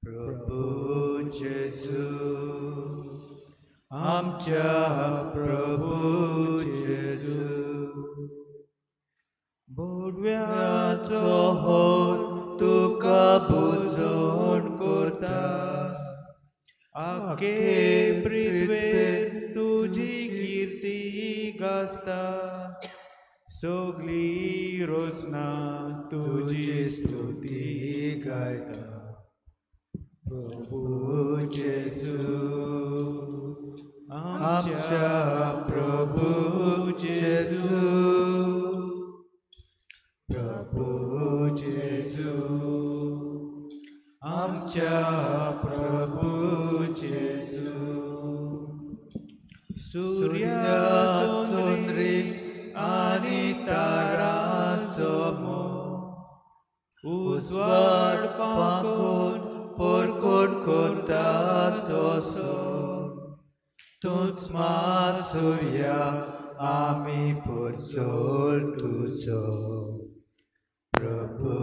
प्रभू जेजू आमच्या प्रभू जेजू। बोडव्याचो होर तुका बुजोण करता, आखे पृथ्वेर तुजी कीर्ती गाजता, सगली रोसना तुजी स्तुती गायता। प्रभू जेजू आमच्या प्रभू जेजू, प्रभू जेजू आमच्या प्रभू जेजू। सूर्या चंद्रीम आनी तारांचो मोग उजवाड फांकून परकोट करता तसो, तूंच मा सूर्या आमी परचोल तुजो। प्रभू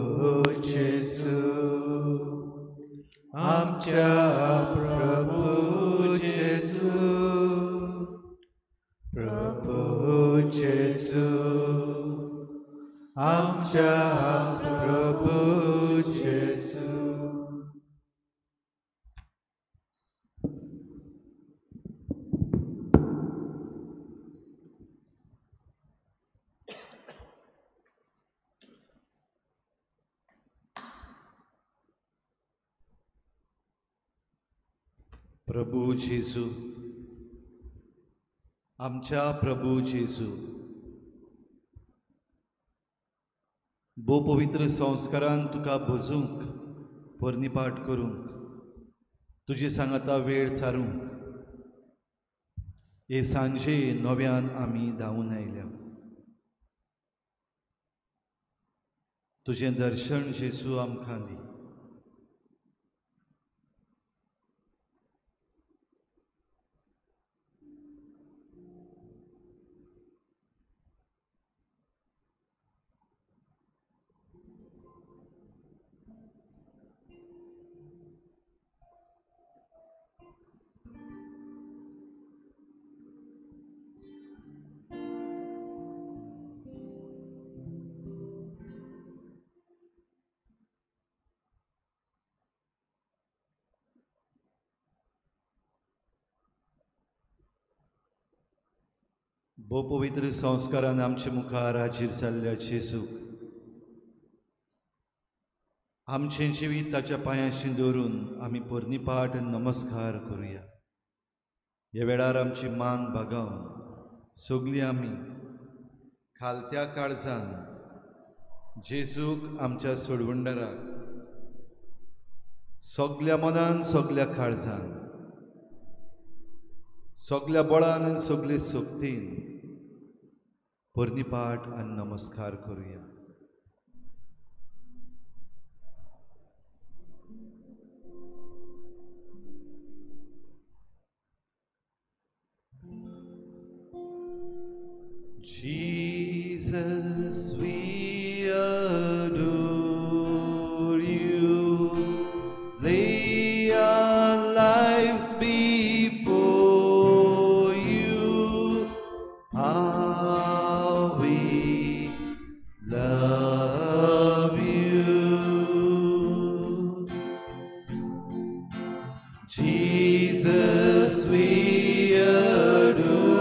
जेजू आमच्या प्रभू जेजू, प्रभू जेजू आमच्या प्रभू जेजू। प्रभू जेजू आमच्या प्रभू जेजू, भोव पवित्र संस्कारान तुका भजूंक पर्निपाठ करूंक तुजे सांगाता वेळ सारूंक हे सांजे नव्यान आमी धांवून आयल्या। तुजें दर्शन जेजू आमकां दी। भोव पवित्र संस्कारान आमचे मुखार हाजीर जाल्ल्या जेजूक आमचें जिवीत ताच्या पांयांशी दवरून आमी पर्निपाठ आनी नमस्कार करुया। ह्या वेळार आमची मान बागावन सगळीं आमी खालत्या काळजान जेजूक आमच्या सोडवणदाराक सगल्या मनान सगल्या काळजान सगल्या बळान आनी सगळे शक्तीन पर्निपाठ आनी नमस्कार करुया। Jesus, we adore you. Lay our lives before you. How we love you. Jesus, we adore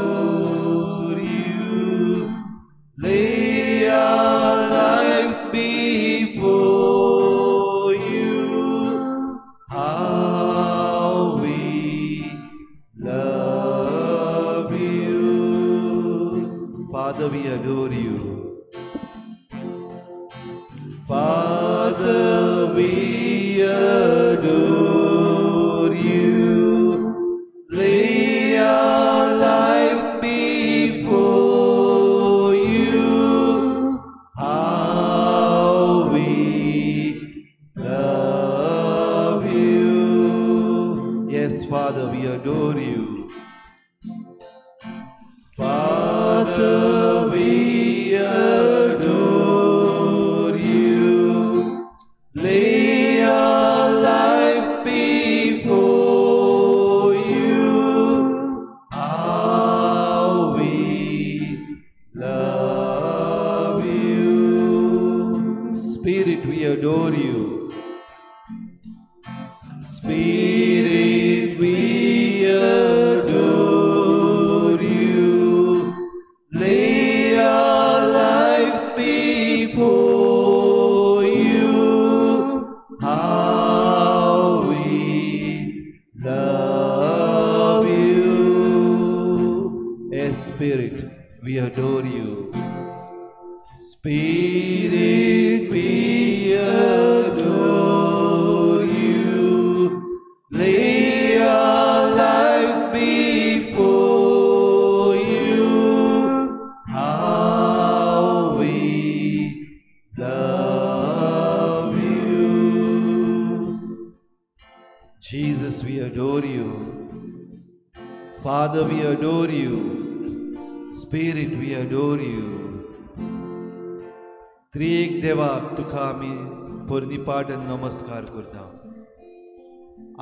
you. Lay our lives before you. How we love you. Father, we adore you. Father, we adore you. Lay our lives before you. How we love you. Yes, Father, we adore you. Father, we adore you. Lay Spirit, we adore you. Lay our lives before you. How we love you. Spirit, we adore you. Spirit, we adore you. Lay our lives before you. How we love you. Jesus, we adore you. Father, we adore you. Spirit, we adore you. त्रिएक देवाक तुका आमी पर्निपाट आनी नमस्कार करता.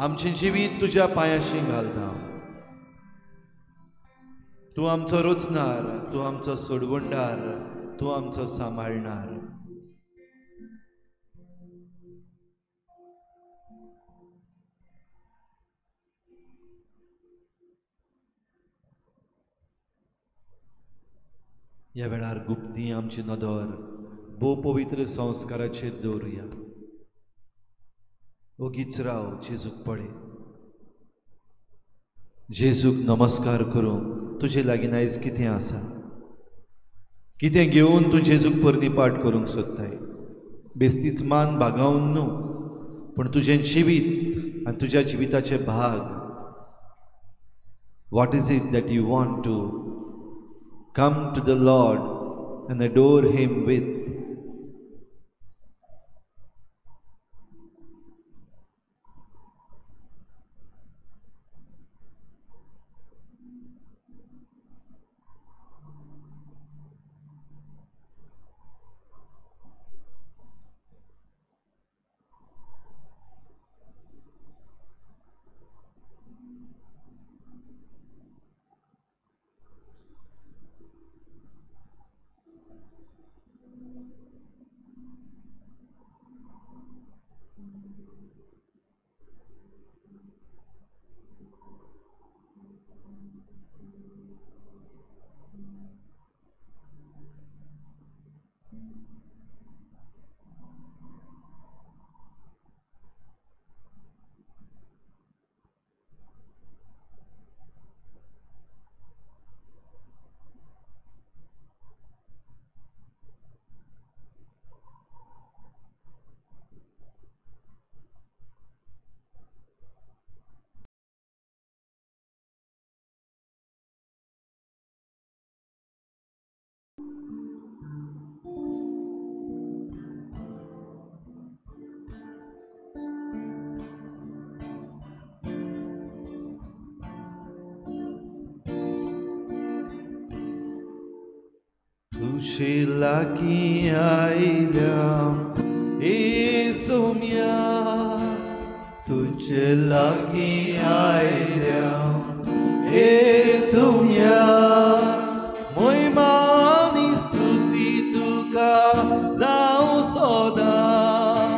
आमचें जिवीत तुज्या पांयाशी घालता. तूं आमचो रचणार, तूं आमचो सोडवणदार, तूं आमचो सांबाळणार. ह्या वेळार गुप्ती आमची नदर भोव पवित्र संस्काराचेर दवरुया. ओगीच राव, जेजूक पळय, जेजूक नमस्कार करूंक तुजे लागीं आयज कितें आसा, कितें घेवन तूं जेजूक परती पाठ करूंक सोदताय. बेस्तीच मान बागावन न्हू, पूण तुजें जिवीत आनी तुज्या जिविताचे भाग. What is it that you want to come to the Lord and adore Him with? तुझे लागीं आयल्या येसुम्या, तुझे लागीं आयल्या येसुम्या, मोहिमा आनी स्तुती तुका जावं सदां,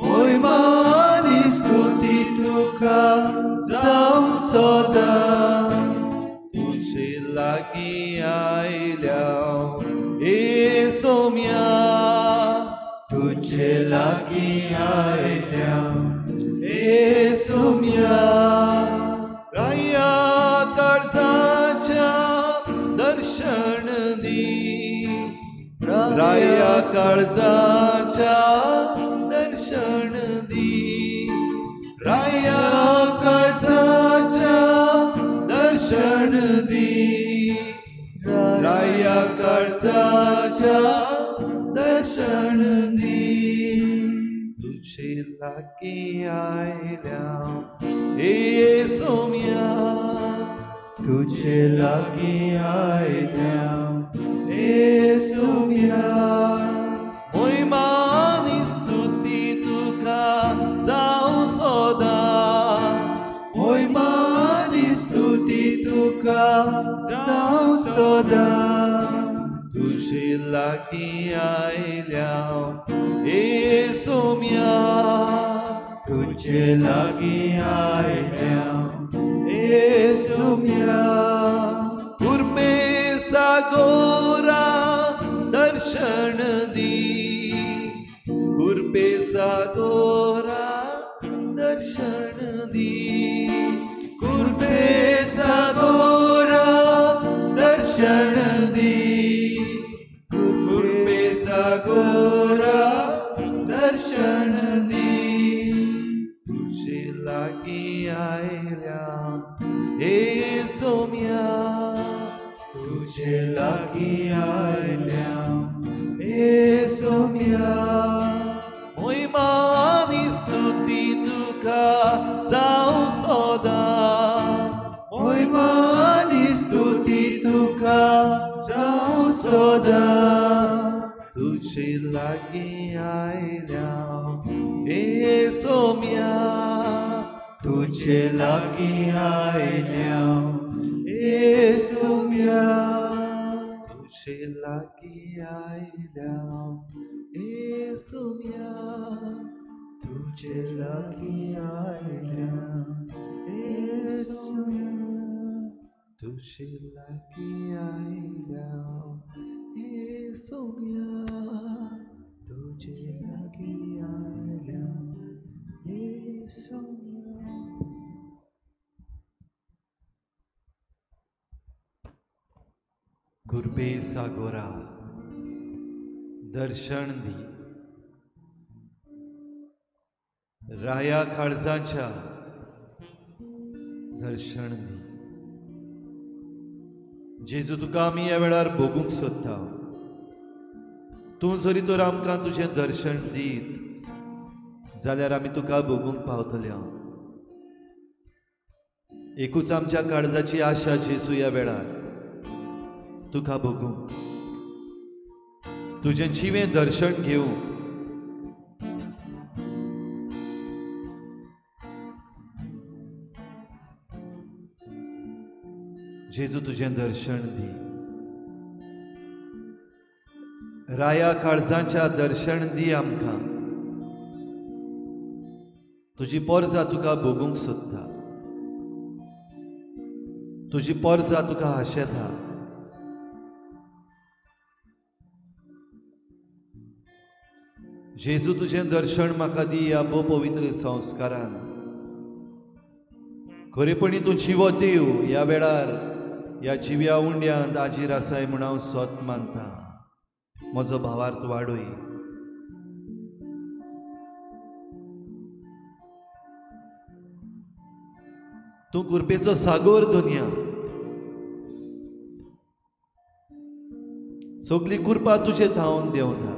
मोहिमा आनी स्तुती तुका जावं सदां. तुझे लागीं आयल्या येसुम्या, तुझे लागीं आयल्या येसुम्या, राया काळजाच्या दर्शन दी, राया काळजाच्या दर्शन दी, राया काळजाच्या दर्शन दी, राया काळजाच्या दर्शन दी. तुझे लागीं आयल्या येसुम्या, तुझे लागीं आयल्या येसुम्या, मोहिमा आनी स्तुती तुका जावं सदां, मोहिमा आनी स्तुती तुका जावं सदां. तुझे लागीं आयल्या येसुम्या, तुझे तुझे लागीं आयल्या येसू म्या. कुर्बे सागोरा दर्शन दी, कुर्बे सागोरा दर्शन दी, कुर्बे सागोरा दर्शन दी, कुर्बे सागोरा दर्शन दी. तुझे लागीं आयल्या येसू म्या, तुझे लागीं आयल्या येसू म्या. मोहिमा आनी स्तुती तुका जावं सदां, मोहिमा आनी स्तुती तुका जावं सदां. तुझे लागीं आयल्या येसू म्या, तुझे लागीं आयल्या येसू म्या. तुझे लागीं आयल्या येसू म्या, तुझे लागीं आयल्या येसू म्या. तुझे लागीं आयल्या येसू म्या, तुझे लागीं आयल्या येसू म्या. कुर्बे सागोरा दर्शन दी, राया काळजाच्या दर्शन दी. जेजू तुका आमी ह्या वेळार भोगूंक सोदता. तूं जरी तर आमकां तुजें दर्शन दीत जाल्यार आमी तुका भोगूंक पावतले. एकूच आमच्या काळजाची आशा जेजू ह्या वेळार तुका भोगूंक, तुजें जिवें दर्शन घेवंक. जेजू तुजें दर्शन दी, राया काळजाच्या दर्शन दी आमकां. तुजी पोरजा तुका भोगूंक सोदता, तुजी पोरजा तुका हाशेता. जेजू तुजें दर्शन म्हाका दी ह्या भोव पवित्र संस्कारान. खरेपणी तूं जिवो देव ह्या वेळार ह्या जिव्या उंड्यांत आजीर आसाय म्हूण हांव सोत मानता. म्हजो भावार्थ वाडय. तूं कृपेचो सागोर दुनिया, सगली कृपा तुजे थावन देंवता.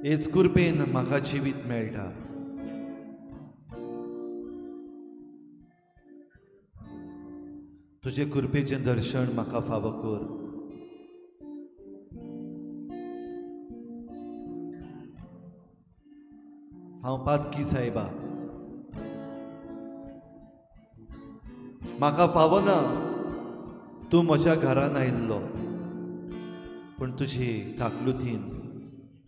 हेच कृपेन म्हाका जिवीत मेळटा. तुजे कृपेचें दर्शन म्हाका फावो कर. हांव पातकी सायबा, म्हाका फावना तूं म्हज्या घरान आयिल्लो, पूण तुजी काकलुतीन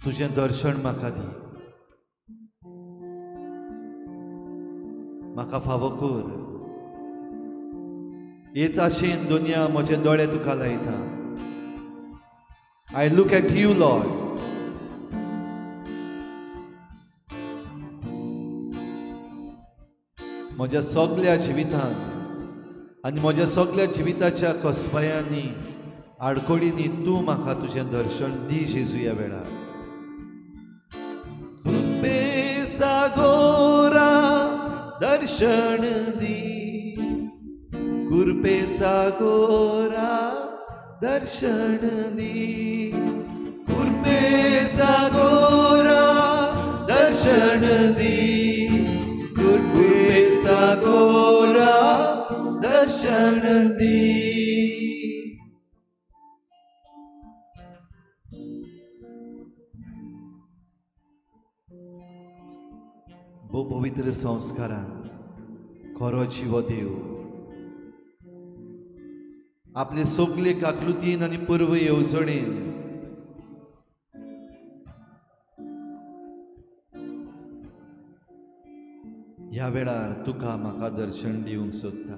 तुजें दर्शन म्हाका दी. म्हाका फावो कर. हेच आशेन दुनिया म्हजे दोळे तुका लायता. I look at you Lord. म्हज्या सगल्या जिवितान आनी म्हज्या सगल्या जिविताच्या कसबायांनी आडखळींनी तूं म्हाका तुजें दर्शन दी जेजू ह्या वेळार. कृपे सागोरा दर्शन दी, कृपे सागोरा दर्शन दी, कृपे सागोरा दर्शन दी, कृपे सागोरा दर्शन दी. भोव पवित्र संस्कारान खरो जिवो देव आपले सगले काकलुतीन आनी पूर्व येवजणेन ह्या वेळार तुका म्हाका दर्शन दिवंक सोदता.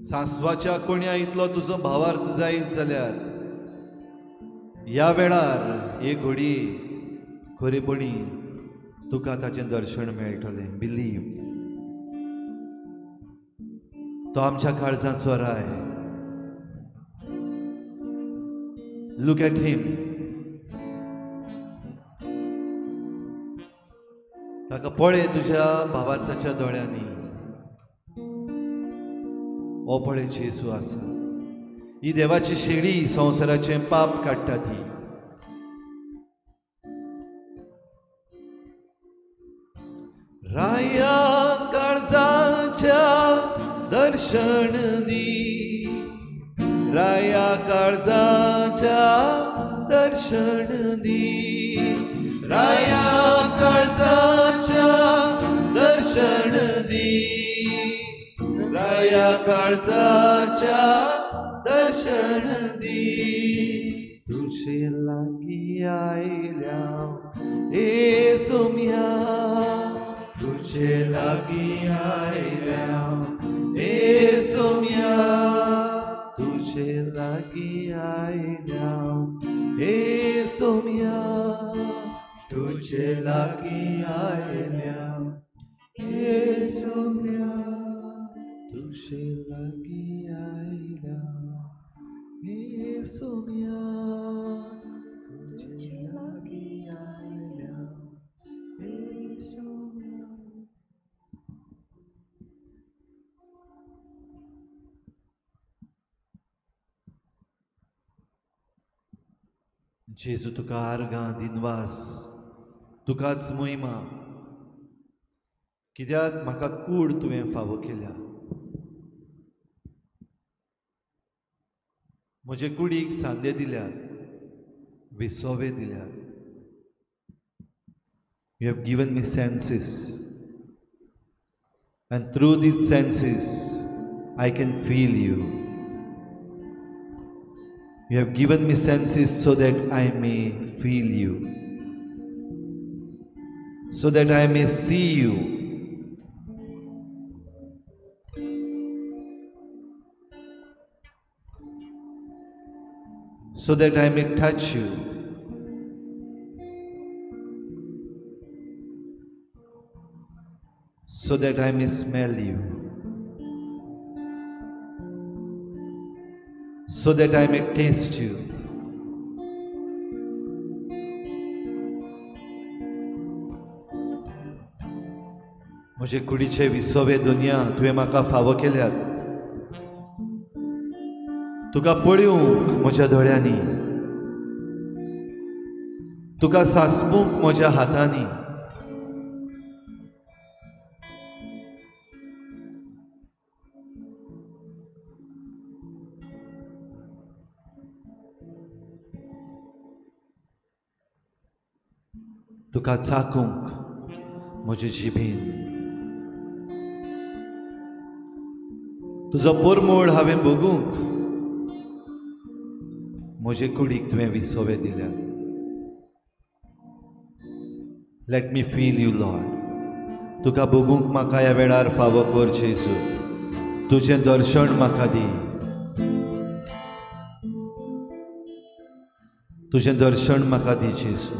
सांसवाच्या कोण्या इतलो तुजो भावार्थ जायत जाल्यार ह्या वेळार एक घडी खरेपणी तुका ताचें दर्शन मेळटलें. बिलीव. तो आमच्या काळजाचो राय. Look at him. ताका पळय तुज्या भावार्थाच्या दोळ्यांनी. हो पळय जेजू आसा. ही देवाची शेळी संवसाराचें पाप काडटा ती. राया काळजाच्या दर्शन दी, राया काळजाच्या दर्शन दी, राया काळजाच्या दर्शन दी, राया काळजाच्या दर्शन दी. तुझे लागीं आयल्या ए सोम्या, तुझे लागीं आयल्या ए सोम्या, तुझे लागीं आयल्या ए सोम्या, तुझे लागीं आयल्या ए सोम्या, तुझे लागीं आयल्या ए सोम्या, तुझे लागीं आयल्या ए सोम्या. जेजू तुका आर्गां दिनवास, तुकाच मोहिमा, कित्याक म्हाका कूड तुवें फावो केल्या. म्हजे कुडीक सांदे दिल्यात, विसोवे दिल्यात. You have given me senses and through these senses I can feel you. You have given me senses so that I may feel you, so that I may see you. So that I may touch you. So that I may smell you. So that I may taste you. म्हजे कुडीचे विसवे दुनिया तुवें म्हाका फावो केल्यात. तुका पळोवंक म्हज्या दोळ्यांनी, तुका सासपूंक म्हज्या हातांनी, तुका चाकूंक म्हजे जिबेन. तुजो परमळ हांवें भोगूंक म्हजे कुडीक तुवें विसवे दिल्यात. Let me feel you Lord. तुका भोगूंक म्हाका ह्या वेळार फावो कर जेजू. तुजें दर्शन म्हाका दी, तुजें दर्शन म्हाका दी जेजू.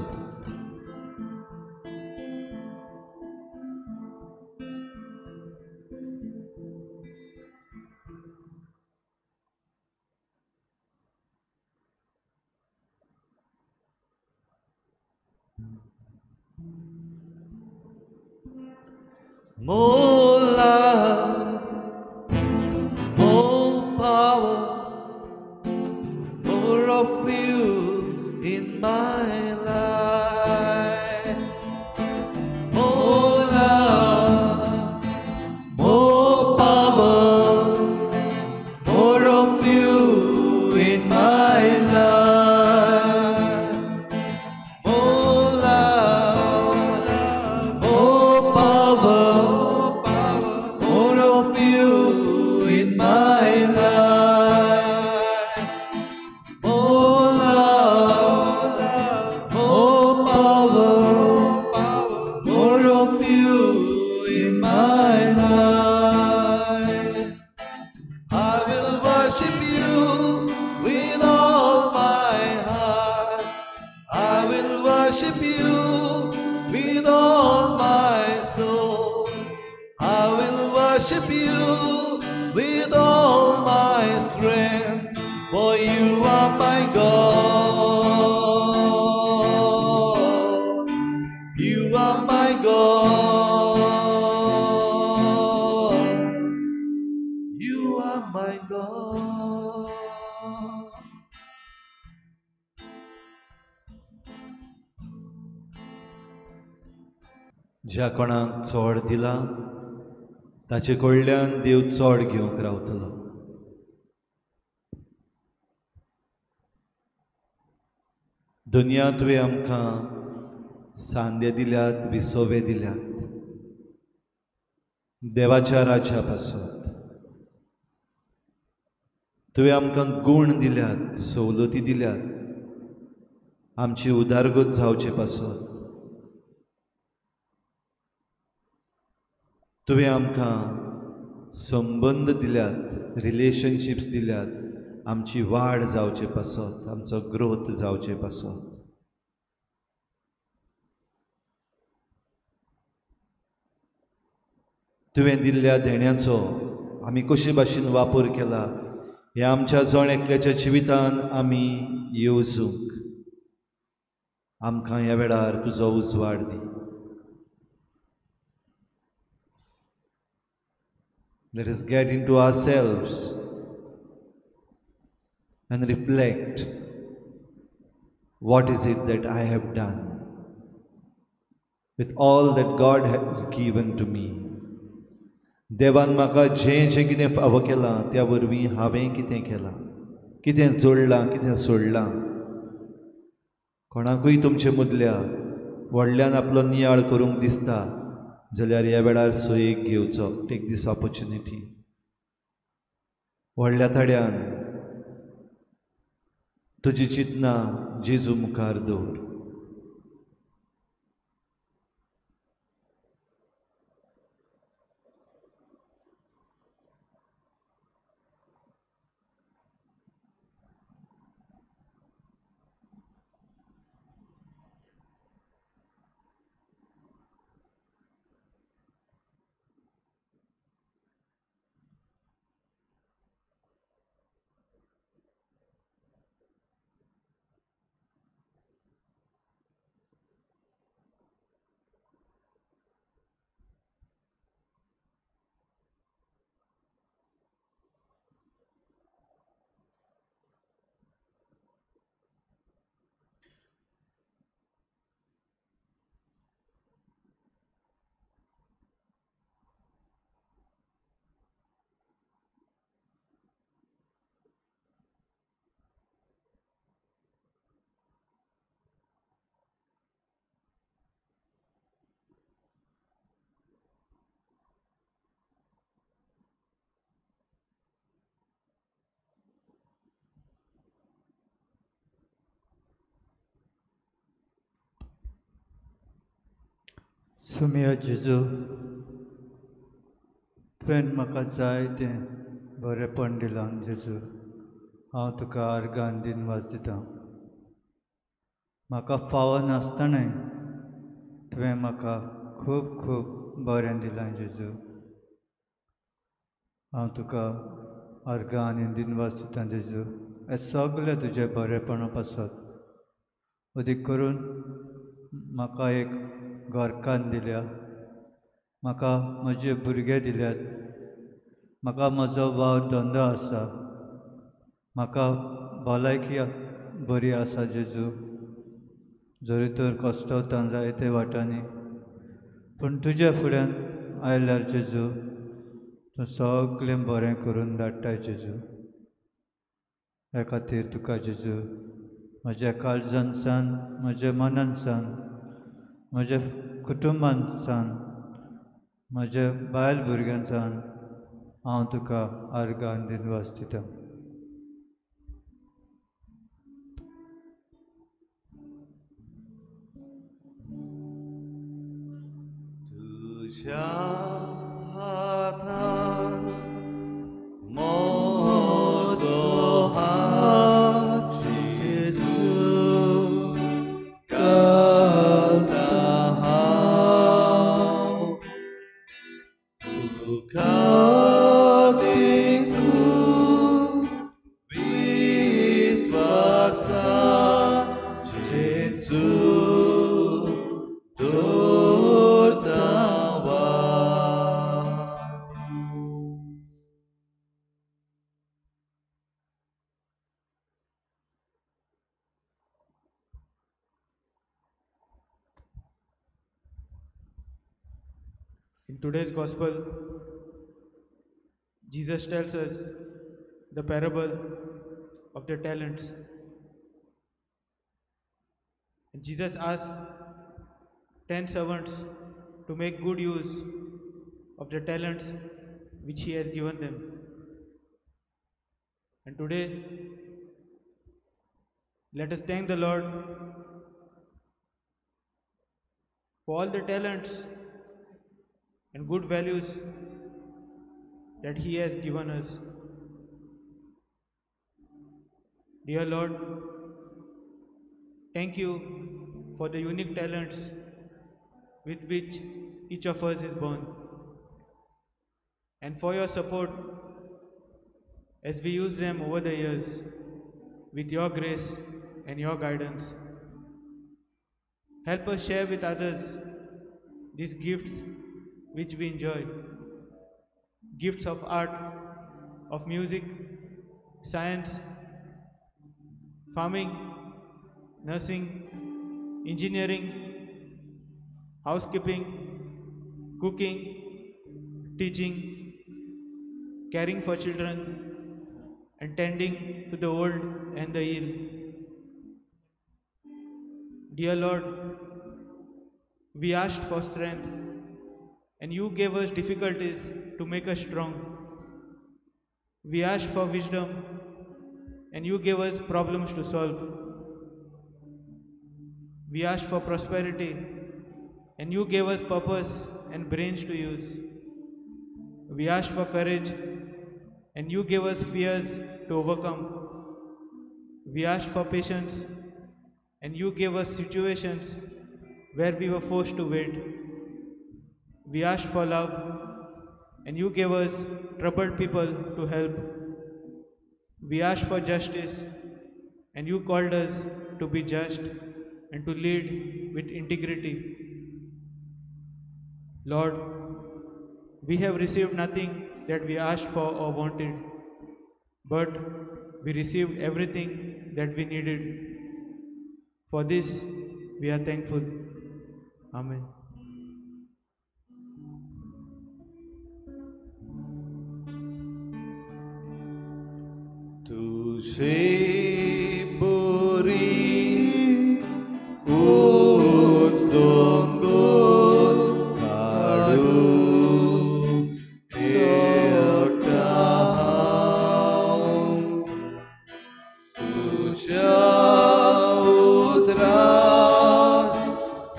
More love, more power, more of you in my life. More love, more power, more of you in my life. More love, more power, worship you with all my soul. I will worship you with all my strength, for you are my God. You are my God. You are my God. ज्या कोणाक चड दिला ताचे कडल्यान देव चड घेवंक रावतलो. दुनिया तुवें आमकां सांदे दिल्यात, विसोवे दिल्यात देवाच्या राज्या पासत. तुवें आमकां गूण दिल्यात, सवलती दिल्यात आमची उदारगत जावचे पासत. तुवें आमकां संबंद दिल्यात, रिलेशनशिप्स दिल्यात आमची वाड जावचे पासत, आमचो ग्रोथ जावचे पासत. तुवें दिल्ल्या देण्याचो आमी कशे भाशेन वापर केला हें आमच्या जण एकल्याच्या जिवितान आमी येवजूंक आमकां ह्या वेळार तुजो उजवाड दी. Let us get into ourselves and reflect, what is it that I have done with all that God has given to me? देवान म्हाका जें जें कितें फावो केलां त्या वरवीं हांवें कितें केलां, कितें जोडलां, कितें सोडलां. कोणाकूय तुमचे मदल्या व्हडल्यान आपलो नियाळ करूंक दिसता जाल्यार ह्या वेळार सोयेक घेवचो. Take this opportunity. व्हडल्या थड्यान तुजी चिंतना जेजू मुखार दवर. सुमिया जेजू, तुवें म्हाका जाय तें बरेंपण दिलां जेजू. हांव तुका आर्गान दिनवास दितां. म्हाका फावो नासतनाय तुवें म्हाका खूब खूब बरें दिलां जेजू. हांव तुका आर्गां आनी दिनवास दितां जेजू, हें सगळें तुजें बरेंपणा पासत. अदीक करून म्हाका एक घरकान्न दिल्या, म्हाका म्हजे भुरगे दिल्यात, म्हाका म्हजो वावर धंदो आसा, म्हाका भलायकी बरी आसा जेजू. जरी तर कश्टवता जायते वाटांनी, पूण तुज्या फुड्यान आयल्यार जेजू तूं सगळें बरें करून धाडटाय जेजू. हे खातीर तुका जेजू म्हज्या काळजान, म्हज्या मनान, म्हज्या कुटुंबान, म्हज्या बायल भुरग्यांसान हांव तुका आर्गां दिनवास दितां. तुज्या हातान म्हजो हात जेजू जेजू दवरता वाट. In today's gospel, Jesus tells us the parable of the talents. And Jesus asked 10 servants to make good use of the talents which he has given them. And today, let us thank the Lord for all the talents and good values that he has given us. Dear Lord, thank you for the unique talents with which each of us is born, and for your support as we use them over the years with your grace and your guidance. Help us share with others these gifts which we enjoy, gifts of art, of music, science, farming, nursing, engineering, housekeeping, cooking, teaching, caring for children, and tending to the old and the ill. Dear Lord, we asked for strength, and you gave us difficulties to make us strong. We asked for wisdom, and you gave us problems to solve. We asked for prosperity, and you gave us purpose and brains to use. We asked for courage, and you gave us fears to overcome. We asked for patience, and you gave us situations where we were forced to wait. We asked for love, and you gave us troubled people to help. We asked for justice, and you called us to be just and to lead with integrity. Lord, we have received nothing that we asked for or wanted, but we received everything that we needed. For this, we are thankful. Amen. तुझे बोरी ऊंच डोंगर काडू एकटा हांव तुज्या उतराक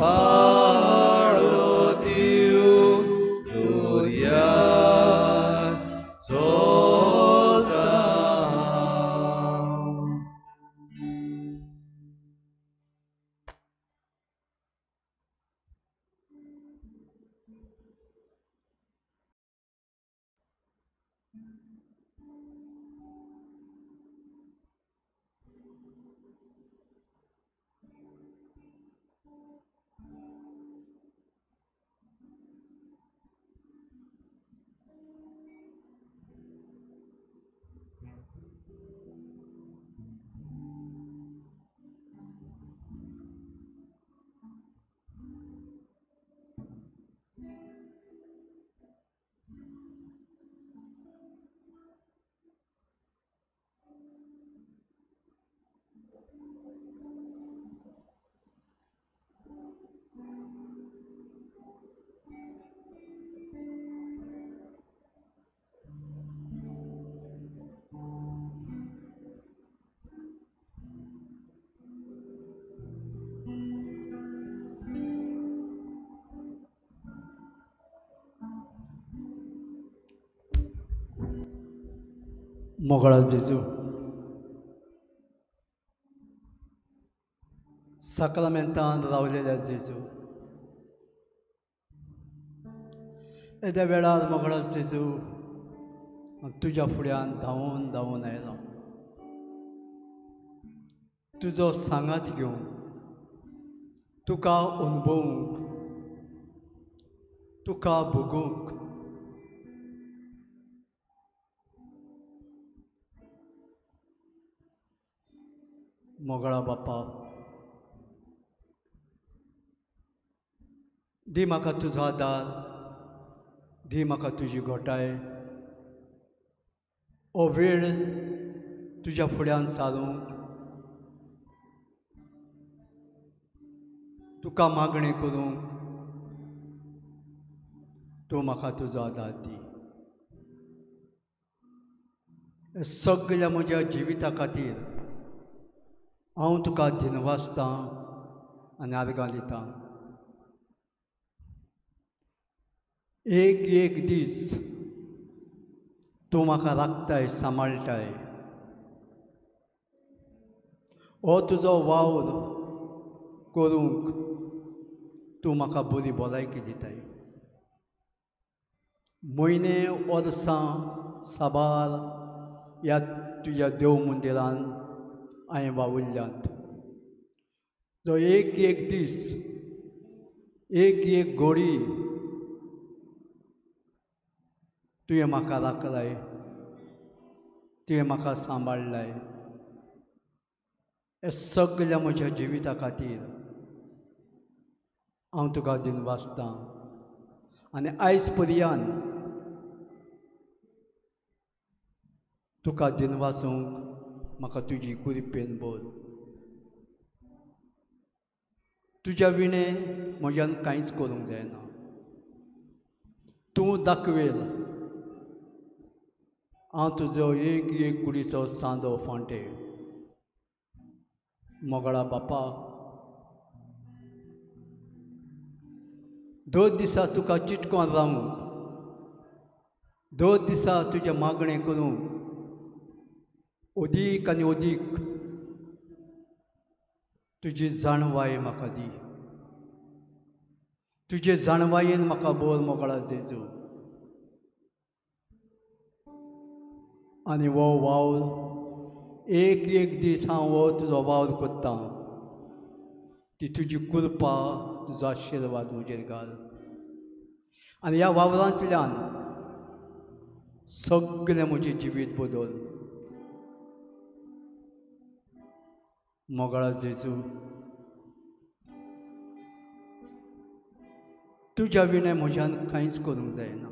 पाळो दिवं दर्यार चलता हांव. मोगळा जेजू, साक्रामेंतान रावलेल्या जेजू, येद्या वेळार मोगळा जेजू तुज्या फुड्यान धांवून धांवून आयलो, तुजो सांगात घेवन तुका अनुभवूंक, तुका भोगूंक। मोगळा बापा, दी म्हाका तुजो आदार, दी म्हाका तुजी घोटाय, हो वेळ तुज्या फुड्यान सारूंक, तुका मागणें करूंक तूं म्हाका तुजो आदार दी। सगळ्या म्हज्या जिविता खातीर हांव तुका दिनवासतां आनी आर्गां दितां। एक एक दीस तूं म्हाका राखताय, सांबाळटाय। हो तुजो वावर करूंक तूं म्हाका बरी भलायकी दिताय। म्हयने वर्सां साबार ह्या तुज्या देव मंदिरान हांवें वावुरल्यांत, जो एक एक दीस, एक एक घडी तुवें म्हाका राखलाय, तुवें म्हाका सांबाळ्ळाय। हे सगळ्या म्हज्या जिविता खातीर हांव तुका दिनवासतां आनी आयज पर्यंत तुका दिनवासूंक म्हाका तुजी कृपेन बोल। तुज्या विणें म्हज्यान कांयच करूंक जायना, तूं दाखवेल हांव तुजो एक एक कुडीचो सांदो फांटे। मोगळा बापा, दोन दिसा तुका चिटकोन रावूंक, दोन दिसा तुजें मागणें करूंक अदीक आनी अदीक तुजी जाणवाय म्हाका दी। तुजे जाणवायेन म्हाका बोल मोगळा जेजू। आनी हो वावर एक एक दीस हांव हो तुजो वावर करतां, ती तुजी कृपा, तुजो आशिर्वाद म्हजेर घाल आनी ह्या वावरांतल्यान सगळें म्हजें जिवीत बदल। मोगळा जेजू, तुज्या विणें म्हज्यान कांयच करूंक जायना।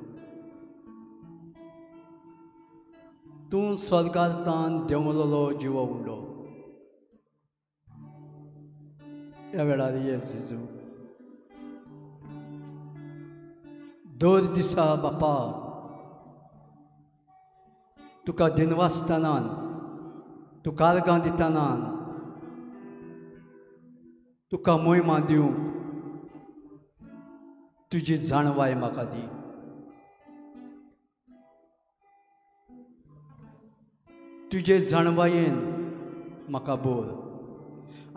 तूं स्वर्गार तान देंवलेलो जिवो उडलो। ह्या वेळार ये जेजू, दर दिसा बापा तुका दिनवासतना, तुका आर्गां दितना, तुका मोहिमा दिवंक तुजी जाणवाय म्हाका दी। तुजे जाणवायेन म्हाका बोल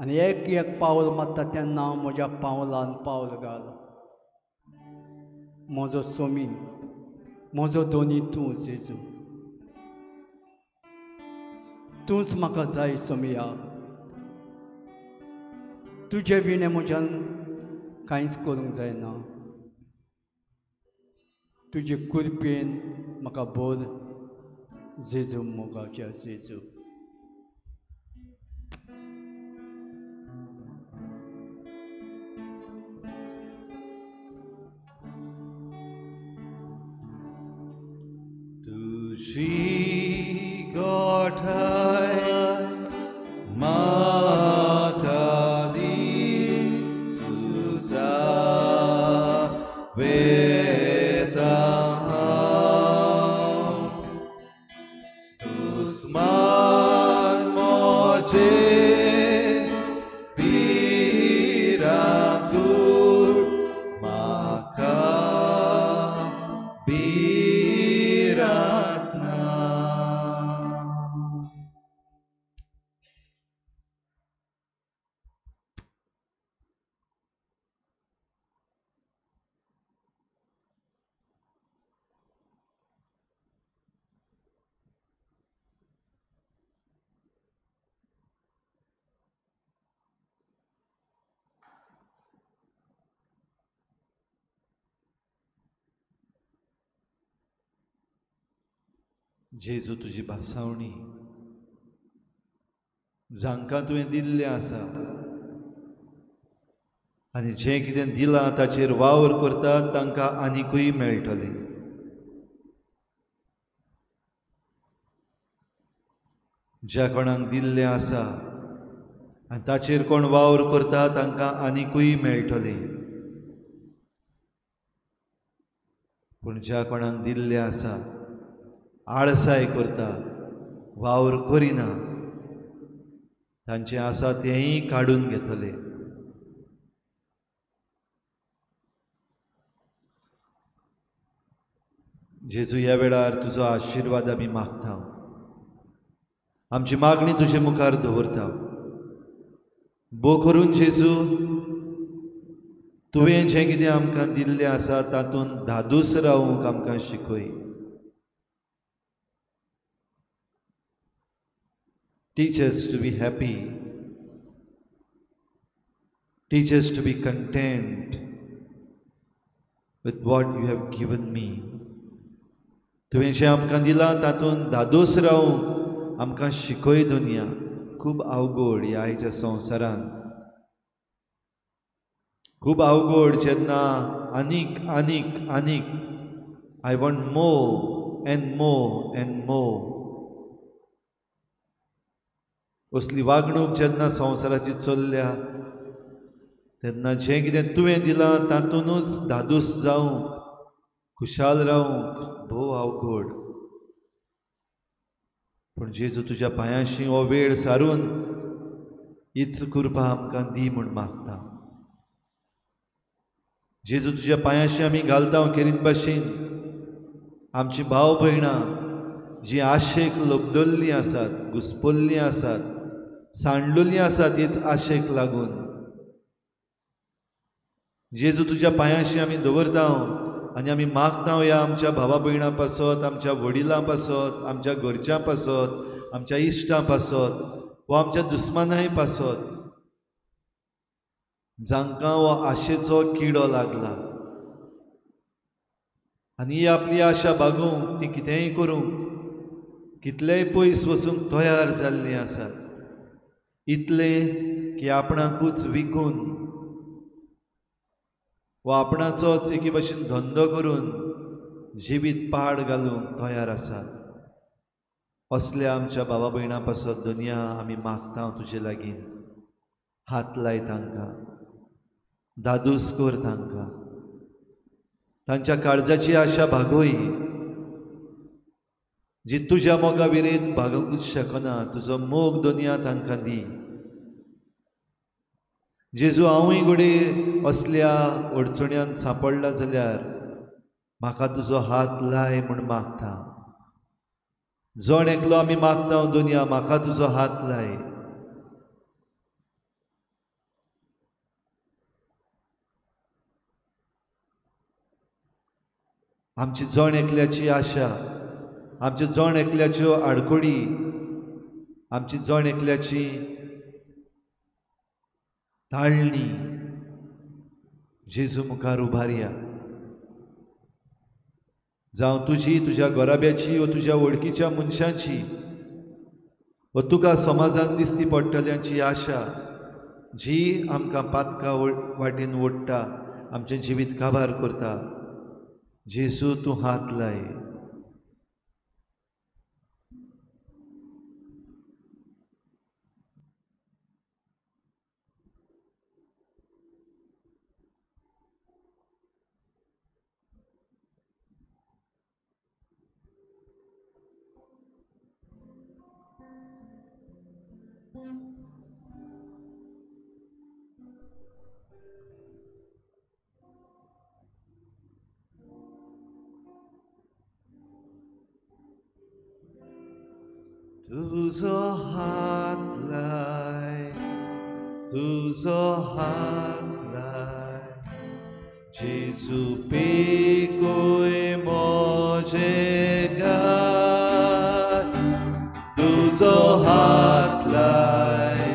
आनी एक एक पावल मारता तेन्ना म्हज्या पावलान पावल घाल। म्हजो सोमी, म्हजो दोनी तूं जेजू, तूंच म्हाका जाय सोमिया। तुजे विणें म्हज्यान कांयच करूंक जायना, तुजे कृपेन म्हाका बोल जेजू, मोगाच्या जेजू। तुजी गोठाय म्हाका दी सुसा वेता, दुस्मान म्हजे भिरांकूळ म्हाका भिरांत ना। जेजू तुजी भासावणी जांकां तुवें दिल्लें आसा आनी जें कितें दिलां ताचेर वावर करतात तांकां आनिकूय मेळटलें. ज्या कोणाक दिल्लें आसा आनी ताचेर कोण वावर करता तांकां आनिकूय मेळटलें. पूण ज्या कोणाक दिल्लें आसा आळसाय करता, वावर करिना, तांचें आसा तेंय काडून घेतले. जेजू ह्या वेळार तुजो आशिर्वाद आमी मागता, आमची मागणी तुजे मुखार दवरता. भो करून जेजू तुवें जें कितें आमकां दिल्लें आसा तातूंत धादोस रावूंक आमकां शिकय. Teach us to be happy. Teach us to be content with what you have given me. तुवें जें आमकां दिलां तातूंत धादोस रावूंक आमकां शिकय. दुनिया खूब अवघड ह्या आयच्या संवसारांत, खूब अवघड जेन्ना आनीक आनीक आनीक I want more and more and more असली वागणूक जेन्ना संवसाराची चल्ल्या तेन्ना जें कितें तुवें दिलां तातूंतच धादोस जावंक, खुशाल रावंक भोव अवघड. पूण जेजू तुज्या पांयांशी हो वेळ सारून हीच कृपा आमकां दी म्हूण मागता. जेजू तुज्या पांयांशी आमी घालता खेरीत भाशेन आमची भाव भयणां जी आशेक लबदल्लीं आसात, घुसपल्लीं आसात, सांडलेलीं आसात हेच आशेक लागून जेजू तुज्या पांयांशी आमी दवरता आनी आमी मागता ह्या आमच्या भावा भयणां पासत, आमच्या वडिलां पासत, आमच्या घरच्यां पासत, आमच्या इश्टां पासत वा आमच्या दुस्मानाय पासत जांकां हो आशेचो किडो लागला आनी ही आपली आशा भागोवंक ती कितेंय करूंक, कितलेय पयस वचूंक तयार जाल्लीं आसात. इतलें की आपणाकूच विकून वा आपणाचोच एके भशेन धंदो करून जिवीत पाड घालूंक तयार आसात. असल्या आमच्या भावा भयणां पासत दुनिया आमी मागता तुजे लागीं, हात लाय तांकां, धादोस कर तांकां, तांच्या काळजाची आशा भागोय जी तुज्या मोगा विरेत भागोवंकूच शकना. तुजो मोग दुनिया तांकां दी. जेजू हांवूय घडये असल्या अडचण्यांत सांपडला जाल्यार म्हाका तुजो हात लाय म्हूण मागता. जण एकलो आमी मागता दुनिया म्हाका तुजो हात लाय. आमची जण एकल्याची आशा, आमची जण एकल्याच्यो आडखळी, आमची जण एकल्याची ताळणी जेजू मुखार उबारया. जावं तुजी, तुज्या घराब्याची वा तुज्या वळखीच्या मनशांची वा तुका समाजान दिसती पडटल्यांची आशा जी आमकां पातका वाटेन ओडटा, आमचें जिवीत काबार करता, जेजू तूं हात लाय. तुजो हात लाय, तुजो हात लाय, जेजू पेकोय मोजे गाय. तुजो हात लाय,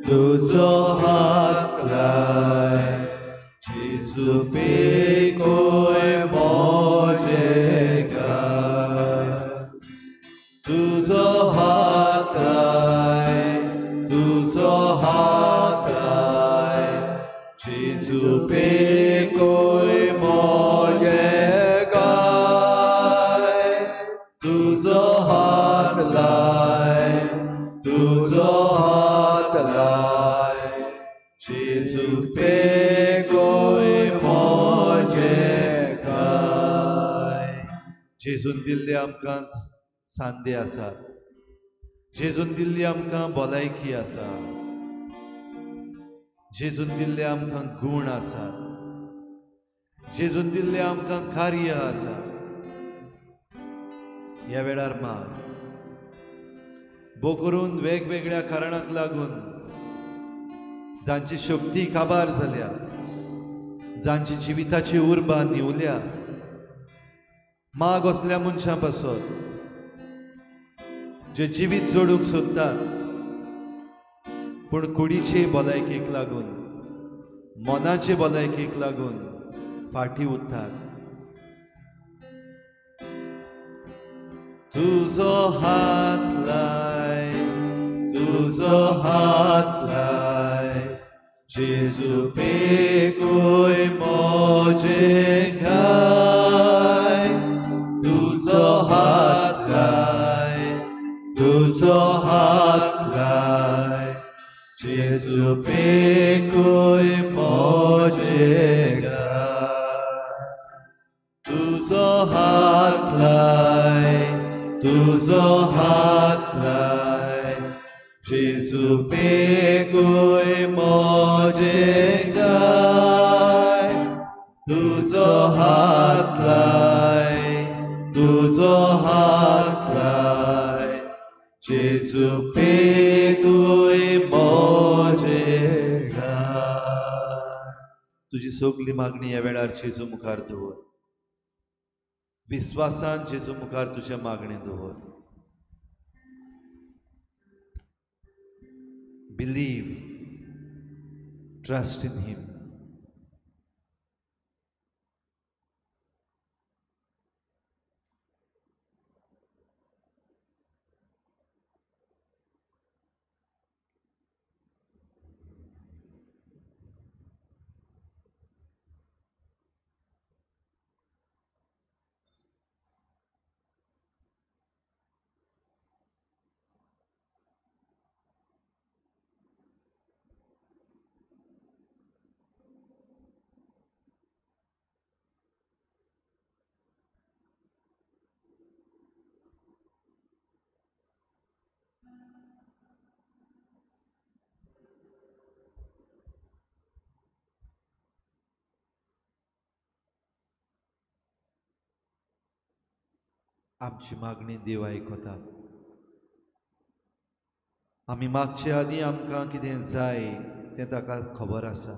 तुजो हात लाय, जेजू पेकोय मोजे गाय. जेजू पेकोय मोजे गाय, तुजो हात लाय, तुजो हात लाय, जेजू पेकोय मोजे गाय. जेजून दिल्ले आमकां सांदे आसात, जेजून दिल्ली आमकां भलायकी आसा, जेजून दिल्ले आमकां गूण आसात, जेजून दिल्ले आमकां कार्य आसा. ह्या वेळार माग भो करून वेगवेगळ्या कारणाक लागून जांची शक्ती काबार जाल्या, जांची जिविताची उर्बा निवल्या, माग असल्या मनशां पासत जे जिवीत जोडूंक सोदतात पूण कुडीचे भलायकेक लागून, मनाचे भलायकेक लागून फाटीं उरतात. तुजो हात लाय, तुजो हात लाय, जेजू पेकोय मोजे गाय, तुजो हात लाय, तुजो हात लाय, जेजू पेकोय मोजे गाय, तुजो हात लाय, तुजो हात लाय, जेजू पेकोय मोजे गाय, तुजो हात लाय, तुजो हात लाय, जेजू पेकोय मोजे गाय. तुजी सगली मागणी ह्या वेळार जेजू मुखार दवर, विस्वासान जेजू मुखार तुजें मागणें दवर. Believe, trust in him. आमची मागणी देव आयकता. आमी मागचे आदीं आमकां कितें जाय तें ताका खबर आसा.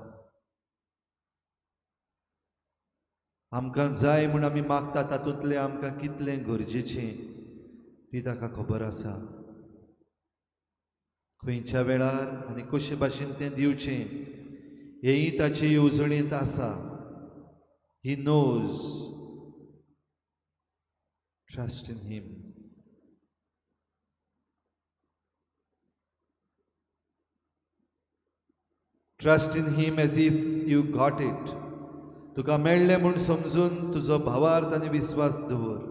आमकां जाय म्हूण आमी मागता तातूंतलें आमकां कितलें गरजेचें ती ताका खबर आसा. खंयच्या वेळार आनी कशे भाशेन तें दिवचें हेंय ताचे येवजणेंत आसा. He knows. Trust in him. Trust in him as if you got it. तुका मेळ्ळें म्हूण समजून तुजो भावार्थ आनी विस्वास दवर.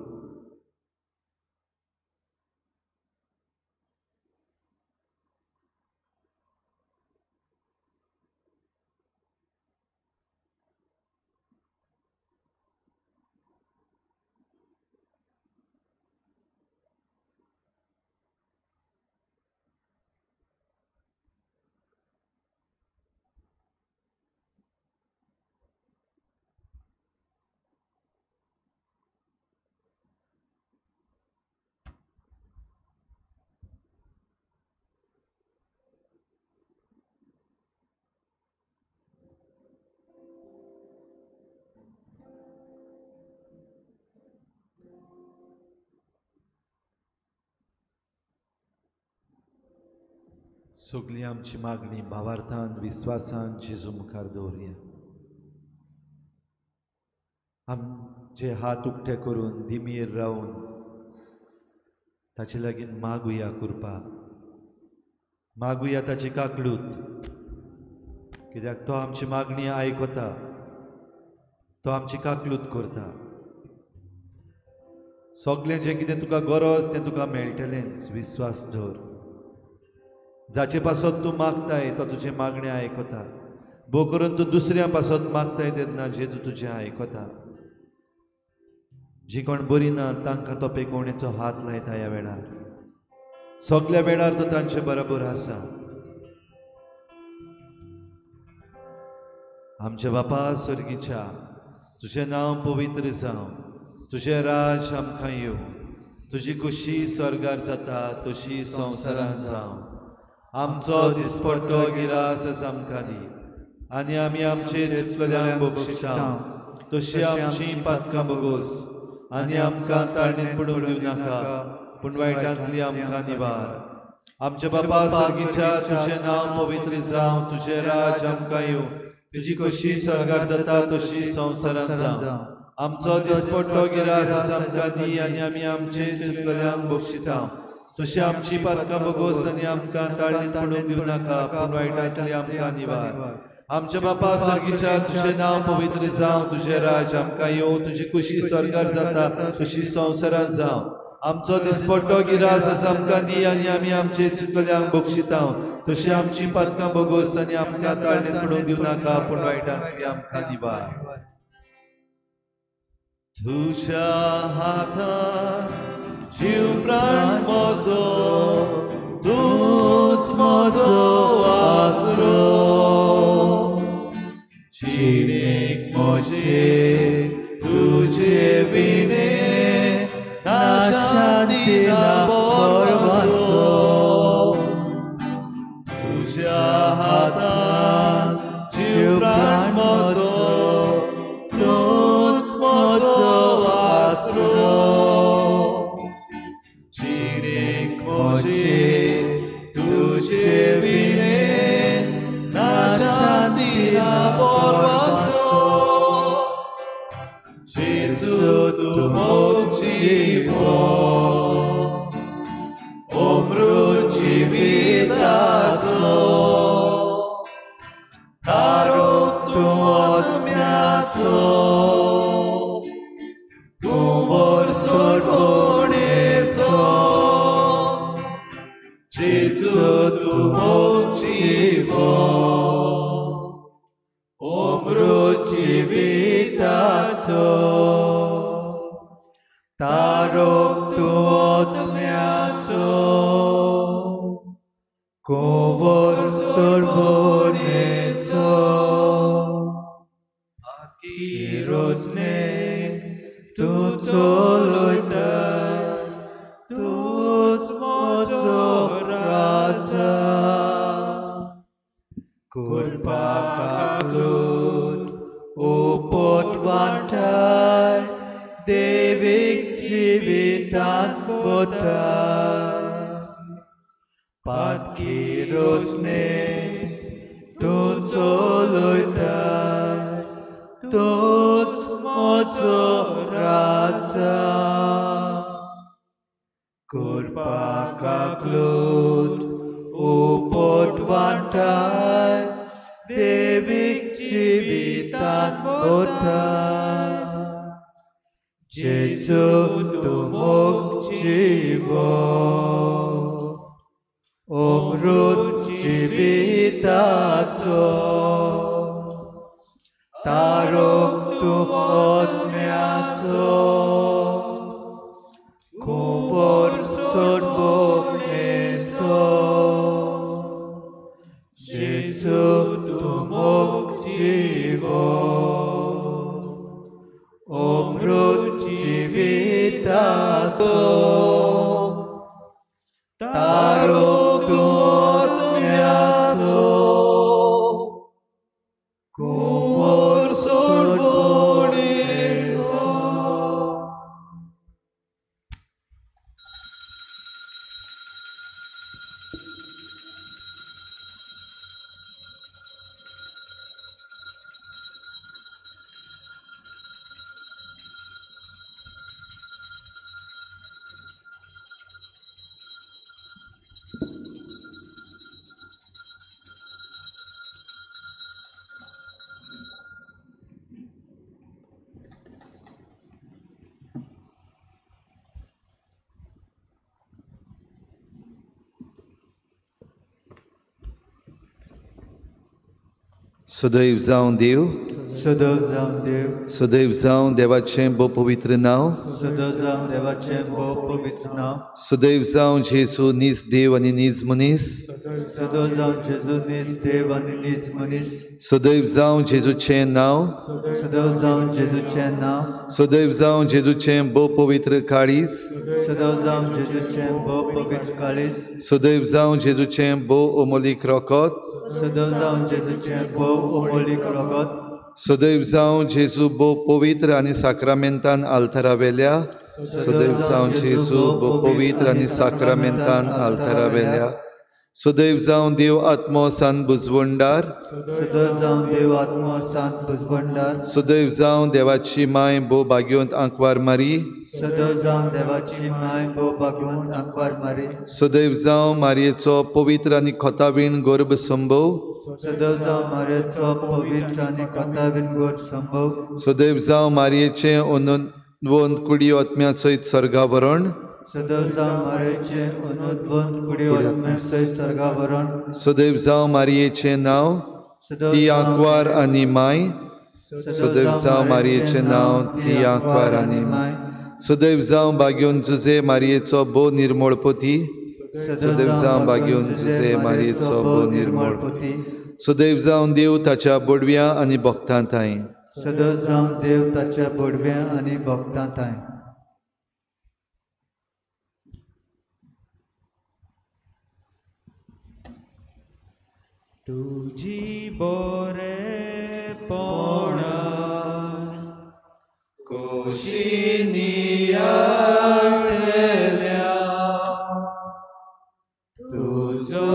सगली आमची मागणी भावार्थान विस्वासान जेजू मुखार दवरया. आमचे हात उक्ते करून दिमीर रावन ताचे लागीं मागुया कृपा, मागुया ताची काकळूत कित्याक तो आमची मागणी आयकता, तो आमची काकलूत करता। सगळें जें कितें तुका गरज तें तुका मेळटलेंच, विस्वास दवर। जाचे पासत तूं मागताय तो तुजें मागणें आयकता। भोव करून तूं दुसऱ्या पासत मागताय तेन्ना जेजू तुजें आयकता। जी कोण बरी ना तांकां तो पेकोवणेचो हात लायता ह्या वेळार। सगल्या वेळार तो तांचे बरोबर आसा। आमच्या बापा स्वर्गीच्या, तुजें नांव पवित्र जावं, तुजें राज आमकां येवं, तुजी खुशी स्वर्गार जाता तशी संवसारांत जावं। आमचो दिसपट्टो गिरास आमकां दी आनी आमी आमचे चुकल्यांक बक्षिता तशी आमची पातकां बगोस आनी आमकां ताणें पडूंक दिवं नाका, पूण वायटांतली आमकां निवार। आमच्या बापा स्वर्गीच्या, तुजें नांव पवित्र जावं, तुजें राज आमकां येवं, तुजी कशी स्वर्गार जाता तशी संवसारांत जावं। आमचो दिसपट्टो गिरास आमकां दी आनी आमी आमचे चुकल्यांक बक्षिता तशी आमची पातकां बगोस आनी आमकां ताळणीत पडूंक दिवं नाका, पूण वायटांतली आमकां निवार। आमच्या बापा स्वर्गीच्या, तुजें नांव पवित्र जावं, तुजें राज आमकां येवं, तुजी खुशी स्वर्गार जाता तशी संवसारांत जावं। आमचो दिसपट्टो गिरास आमकां दी आनी आमी आमचे चुकल्यांक बक्षिता तशी आमची पातकां बगोस आनी आमकां ताळणीत पडूंक दिवं नाका, पूण वायटांतली आमकां निवार। तुज्या हातार जीव प्राण म्हजो, तूंच म्हजो आसरो, जिणेक म्हजे तुजे विणे ना शांती ना भरवंसो। तुज्या हातार जीव प्राण म्हजो, तूंच म्हजो आसरो, जिणेक म्हजे तुजे विणे ना शांती ना भरवंसो। जेजू तूं मोग जिवो, अमृत जिविताचो, तारोक तूं आत्म्याचो, कुंवर सोडवणेचो। जेजू तूं मोग जिवो, अमृत जिविताचो, तारोक तूं आत्म्याचो, कुंवर सोडवणेचो। रोजने तूं चलयता, तूंच म्हजो राजा, कृपा काकलूट उपट वांटाय, देवीक जिवितांत बोताय। पातकी रोजने तूं चलयता, तूंच म्हजो राजा, कृपा काकलूट उपट वांटाय, देवीक जिवितांत बोताय। जेजू तूं मोग जिवो, अमृत जिविताचो, तारोक तूं आत्म्याचो, कुंवर सोडवणेचो। जेजू तूं मोग जिवो, अमृत जिविताचो, तारोक तूं आत्म्याचो, कुंवर सोडवणेचो। सदैव जावं देव, सदैव जावं देव, सदैव जावं देवाचें भोव पवित्र नांव, सदैव जावं देवाचें भोव पवित्र नांव, सदैव जावं जेजू नीज देव आनी नीज मनीस, सदैव जावं जेजू नीज देव आनी नीज मनीस, सदैव जावं जेजूचें नांव, सदैव जावं जेजूचें नांव, सदैव जावं जेजूचें भोव पवित्र काळीज, सदैव जावं जेजूचें भोव पवित्र काळीज, सदैव जावं जेजूचें भोव अमोलीक रगत, सदैव जावं जेजूचें भोव अमोलीक रगत, सदैव जावं जेजू भोव पवित्र आनी साक्रामेंतान आल्तारावेल्या, सदैव जावं जेजू भोव पवित्र आनी साक्रामेंतान आल्तारावेल्या, सदैव जावं देव आत्मो सांत बुजवंडार, सदैव जावं देव आत्मो सांत बुजवंडार, सदैव जावं देवाची माय भोव भाग्यवंत आंकवार मारी, सदैव जावं देवाची माय भोव भाग्यवंत आंकवार मारी, सदैव जावं मारयेचो पवित्र आनी खोतावीण गर्भ संभव, सदैव जावं मारयेचो पवित्र आनी खोतावीण गर्भ संभव, सदैव जावं मारयेचें अनुद्वंत कुडी आत्म्या सयत सर्गावरण, सदैव जावं मारयेचें अनुद्वंत कुडी आत्म्या सयत सर्गावरण, सदैव जावं मारयेचें नांव ती आंकवार आनी माय, सदैव जावं मारयेचें नांव ती आंकवार आनी माय, सदैव जावं भाग्योन जुजे मारयेचो भोव निर्मळ पती, सदैव जावं भाग्योन जुजे मारयेचो भोव निर्मळ पती, सदैव जावं देव ताच्या बोडव्या आनी भक्तां थांय, सदैव जावं देव ताच्या बोडव्या आनी भक्तां थांय. तुजी बोरेपणा कोशिनी आठल्या, तुजो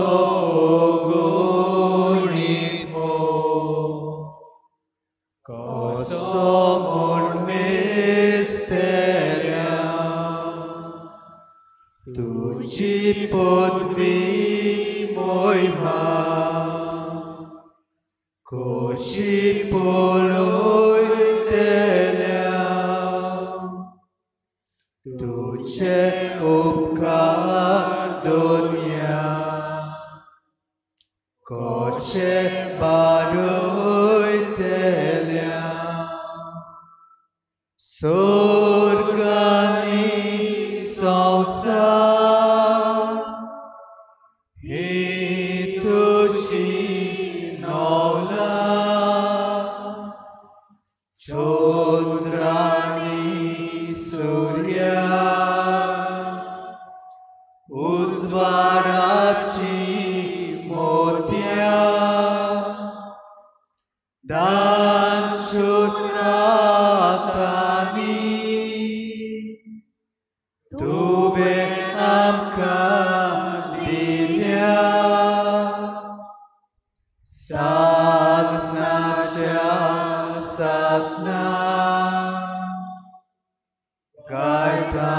गुणीत मोग कसो म्हूण मेजतल्या, तुजी पदवी मोहिमा कशी पळयतल्या, तुजे उपकार दुनिया कशे बाडयतल्या, स्वर्गानी संवसार ही तुजी नवला, चंद्रानी सूर्या उजवाडाची मोतयां, दान शुक्रातानी तुवें आमकां दिल्या, सासनाच्या सासना गायता